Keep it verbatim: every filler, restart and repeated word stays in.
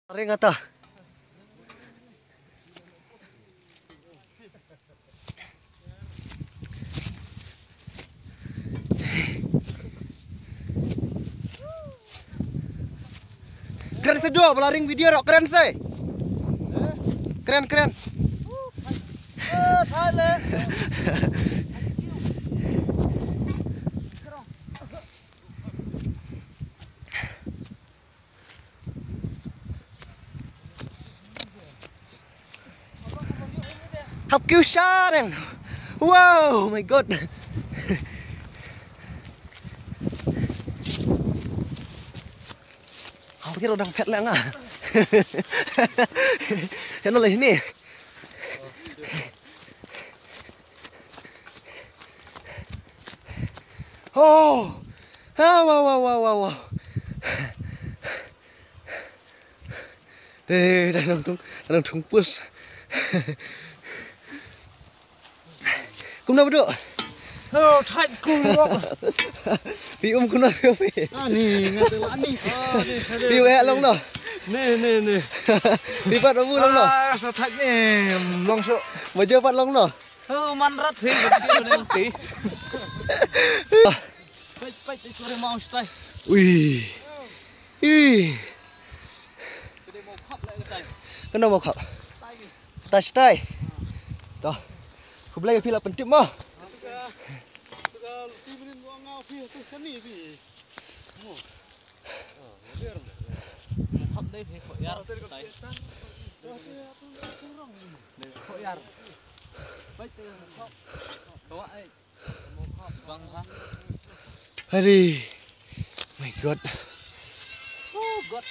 Ring ata. Kren sa do, ba la ring video ro, kren sa. Kren, kren. Hap kiew sha reng. Wow, my God. Hau kiro dang phet leng ah. Heno leh ni. Oh. Ah, wow, wow, wow, wow, wow. Te, da nang thung, da nang thung pus. Kumno ba duk? Oh, tight ku. Phi um kumno phi um phi? Ah, ni, nga te la ni. Ah, ni, sa de. Phi um eh long no. Ni, ni, ni. Phi pat ba bu long no. Ah, sa tight ni. Long so. Ba jo pat long no. Oh, man rat phi, ba ti ba deng ti. Pait, pait, pait, sorry, mau stai. Ui. Ui. Kano mo khap? Tai stai. To. Khublei phi la pyntip mo. Khap dei phi khoyar. Tai. Khoyar. Pait, khap. Kawa ai. Bang ha. Hari. My God. Oh God.